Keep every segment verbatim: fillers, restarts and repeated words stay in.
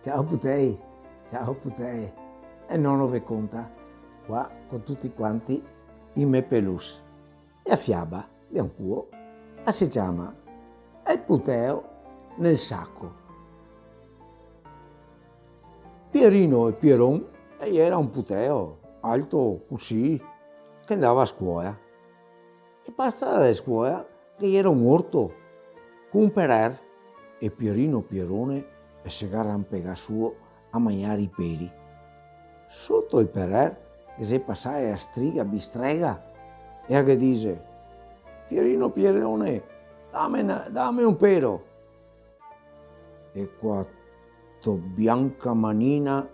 Ciao putei, ciao putei. E nono ve conta, qua co tuti quanti i me pelus. E a fiaba de ancuo a se ciama El puteo nel saco. Pierino e Pieron, e iera un puteo, alto cusì, che ndava a scuola. E par strada de scuola ghe iera un orto, co un perer, e Pierino Pierone el se ga rampegà su a magnare i peri. Soto el perer ghe xe pasà a striga bistrega, e a ghe dixe: "Pierino Pierone, dame na, dame un pero." E qua to bianca manina,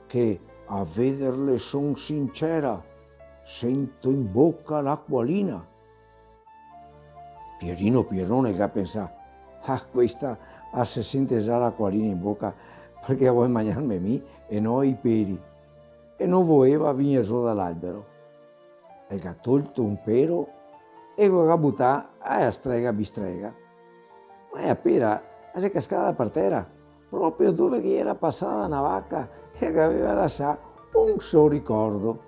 che a vederle son sincera, sento in boca l'acualina. Pierino Pierone el ga pensà: "Ah, questa a se sente za l'acualina in boca, parché a vol magnarme mi e no i peri." E no voeva vegner zo da l'albero. El ga tolto un pero e lo ga butà a striga bistrega. Ma a pera a xe cascada par tera, proprio dove che iera pasada na vaca e che gaveva lasà un so ricordo.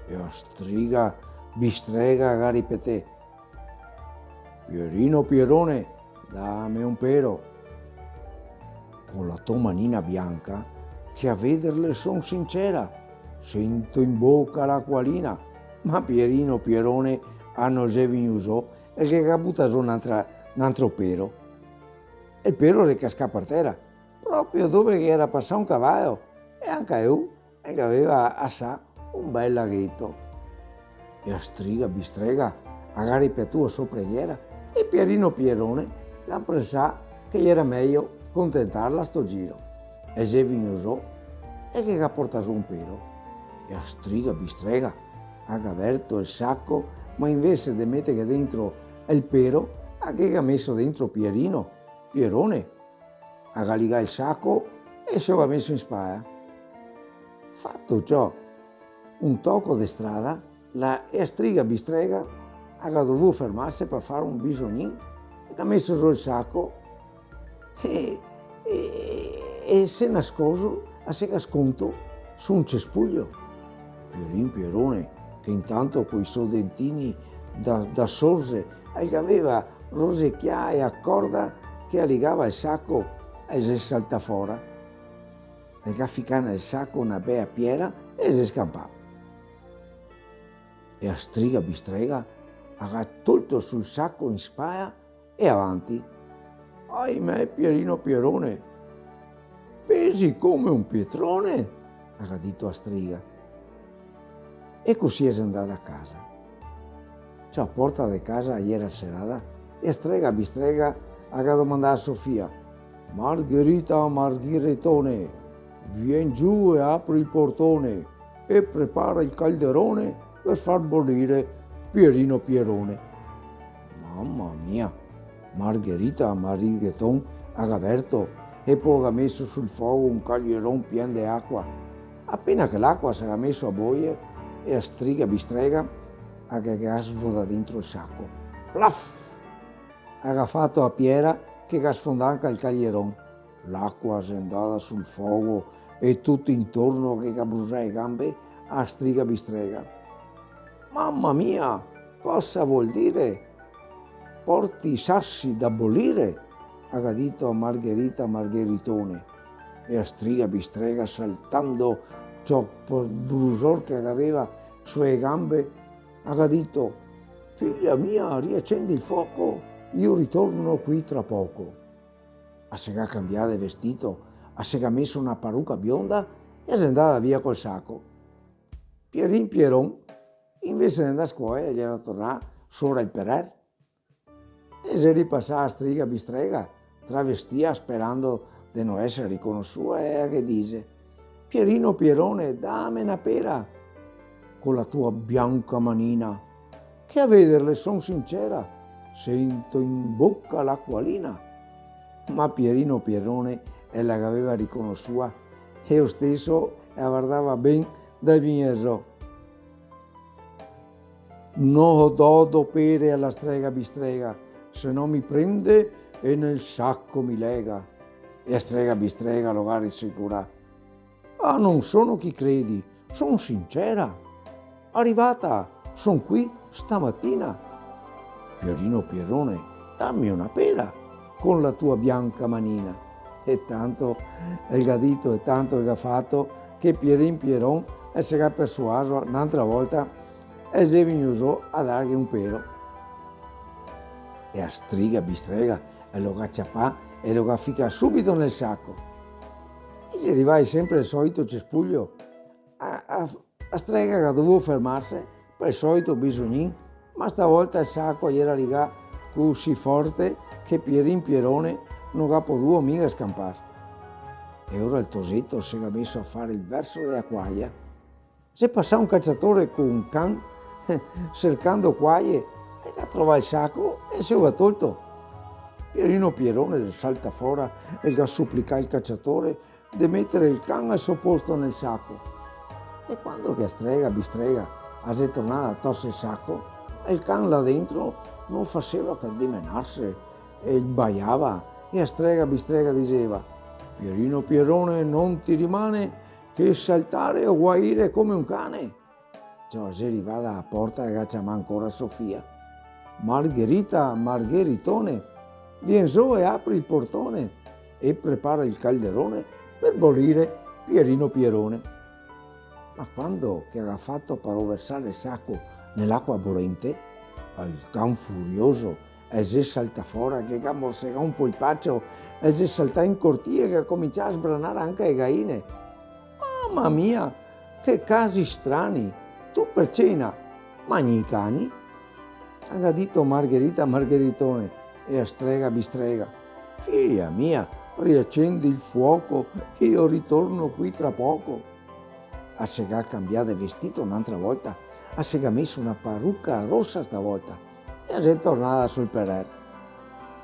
E a striga bistrega a ga ripetè: "Pierino Pierone, dame un pero." Co la to manina bianca, che a vederle son sincera, sento in boca l'acualina. Ma Pierino Pierone a no xe vegnù zo e che ga butà zo n'antra, n'antro pero. E el pero el xe cascà par tera, proprio dove che iera pasà un cavalo, e anca lu el gaveva asà un bel lagheto. E a striga bistrega a ga ripetù a so preghiera, e Pierino Pierone ga pensà che iera mejo contentarla a sto giro. E xe vegnù zo, e che ga portà zo un pero. E a striga bistrega a ga verto el saco, ma invese de meterghe dentro el pero, a ghe ga meso dentro Pierino Pierone. A ga ligà el saco e se lo ga meso in spala. Fato ciò, un toco de strada, la, e a striga bistrega a ga dovù fermarse par far un bisognin, e ga meso zo el saco e, e, e se nascoso, a se ga sconto su un cespuio. Pierin Pierone, che intanto coi so dentini da, da sorze, el gaveva rosecà a corda che a ligava el saco, el xe saltà fora. El ga ficà nel saco na bea piera e el xe scanpà. E a striga bistrega a ga tolto su el saco in spala e avanti. "Aimè, Pierino Pierone, pesi come un pietrone", a ga dito a striga. E cusì a xe ndada a casa. Ciò, a porta de casa a iera serada, e a striga bistrega a ga domandà a so fia: "Margherita Margheritone, vien giù e apri el portone e prepara el calderone par far bolire Pierino Pierone." Mama mia! Margherita Marigheton a ga verto e po a ga meso sul fogo un calderon pien de acua. Apena che l'acua se ga meso a boie, e a striga bistrega a ga, ga svodà dentro el saco. Plaf! A ga fato a piera che ga sfondà anca el calderon. L'acua xe ndada sul fogo e tuto intorno che ga brusà e gambe a striga bistrega. "Mama mia, cosa vol dire? Porti i sasi da bolire?" a ga dito a Margherita Margheritone. E a striga bistrega, saltando ciò par el brusor che a gaveva su e gambe, a ga dito: "Figlia mia, riacendi el foco, io ritorno qui tra poco." A se ga cambià de vestito, a se ga meso na paruca bionda e a xe ndada via col saco. Pierin Pieron, invese de ndar a scuola, el iera tornà sora el perer. E xe ripasà a striga bistrega, travestìa, sperando de no esare riconosùa, e a ghe dixe: "Pierino Pierone, dame na pera co la tua bianca manina, che a vederle son sincera, sento in boca l'acualina." Ma Pierino Pierone el la gaveva riconosùa, e lo steso el la vardava ben dal vegner zo. "No do do pere a la strega bistrega, se no mi prende e nel saco mi lega." E a strega bistrega lo ga rasicurà: "Ah, no son chi credi, son sincera. Rivada, son qui stamatina. Pierino Pierone, dame una pera con la tua bianca manina." E tanto el ga dito e tanto el ga fato, che Pierin Pieron el se ga persuaso n'antra volta, e xe vegnù zo a darghe un pero. E a striga bistrega el lo ga ciapà e lo ga ficà subito nel saco. E xe rivai sempre al solito cespuio. A, a, a strega ga dovuo fermarse pel solito bisognin, ma stavolta el saco el gera ligà cusì forte che Pierin Pierone no ga poduo miga scampar. E ora el toseto se ga meso a far el verso de a quaia. Xe pasà un caciatore co un can, eh, sercando quaie, el ga trovà el saco e se lo ga tolto. Pierino Pierone el salta fora e el ga suplicà el caciatore de meter el can al so posto nel saco. E quando che a strega bistrega a xe tornada a torse el saco, el can là dentro no faseva che dimenarse, e el baiava, e a strega bistrega dixeva: "Pierino Pierone, no ti rimane che saltare o guaire come un cane." Ciò, xe rivada a porta e ga ciamà ancora Sofia: "Margherita, Margheritone, vien zo e apri el portone e prepara el calderone per bolire Pierino Pierone." Ma quando che el ga fato par versar el saco nel'acua bolente, el can furioso el xe saltà fora, che el ga morsegà un polpacio, el xe saltà in cortie, che el ga comincià a sbranar anca le gaine. "Mama mia, che casi strani! Tu per cena magni i cani?" A ga dito Margherita Margheritone e a strega bistrega: "Figlia mia, riacendi el fuoco, io ritorno qui tra poco." A se ga cambià de vestito n'antra volta, a se ga meso na paruca rosa stavolta e a xe tornada sul perer.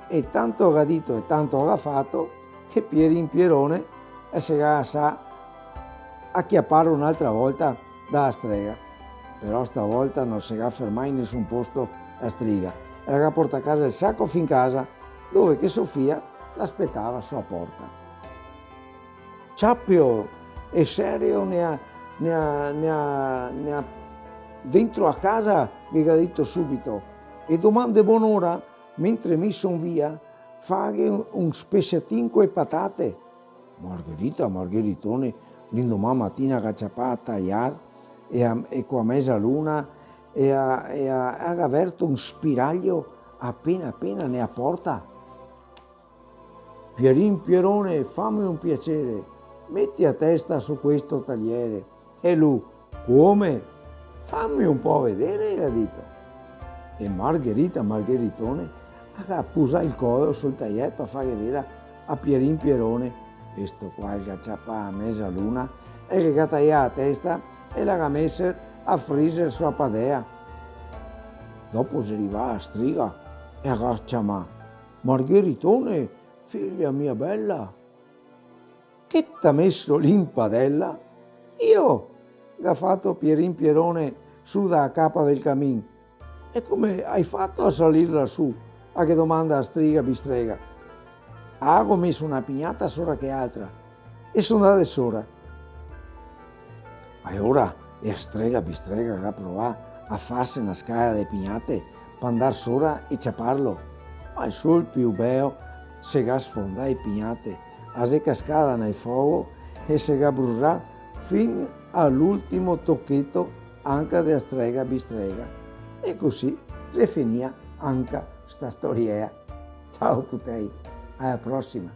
E tanto ga dito e tanto ga fato che Pierin Pierone el se ga lasà aciapar n'altra volta da a strega. Però stavolta no se ga fermà in nesun posto a striga, e la ga portà a casa el saco fin casa, dove che Sofia la spetava su a porta. "Ciapeo, e serio ne a, ne a, ne a, ne a, dentro a casa", ghe ga dito subito, "e doman de bonora, mentre mi son via, faghe un, un spesiatin co e patate." Margherita Margheritone l'indoman matina ga ciapà a taiar e a, e co a mesa luna e a, e a, a ga verto un spiraio apena apena ne a porta. "Pierin Pierone, fame un piacere, meti a testa su questo tagliere." E lu: "Come? Fame un po' vedere", ga dito. E Margherita Margheritone a ga pusà el codo sul taier par farghe vedar a Pierin Pierone. E sto qua el ga ciapà a mesa luna e el ghe ga taià a testa e la ga mesa a friser su a padea. Dopo xe rivà a striga e a ga ciamà: "Margheritone, figlia mia bela, che t'à meso lì in padela?" "Io?", ga fato Pierin Pierone su da a capa del camin. "E come hai fato a salir là su?", a ghe domanda a striga bistrega. "Ah, go meso na pignata sora che altra e so ndade sora." Alora, e a strega bistrega ga provà a farse na scala de pignate par ndar sora e ciaparlo. Ma el sol pì beo se ga sfondà e pignate, a xe cascada nel fogo e se ga brusà fin a l'ultimo tocheto anca de a strega bistrega. E cusì xe finìa anca sta storiea. Ciao putei, a la prosima.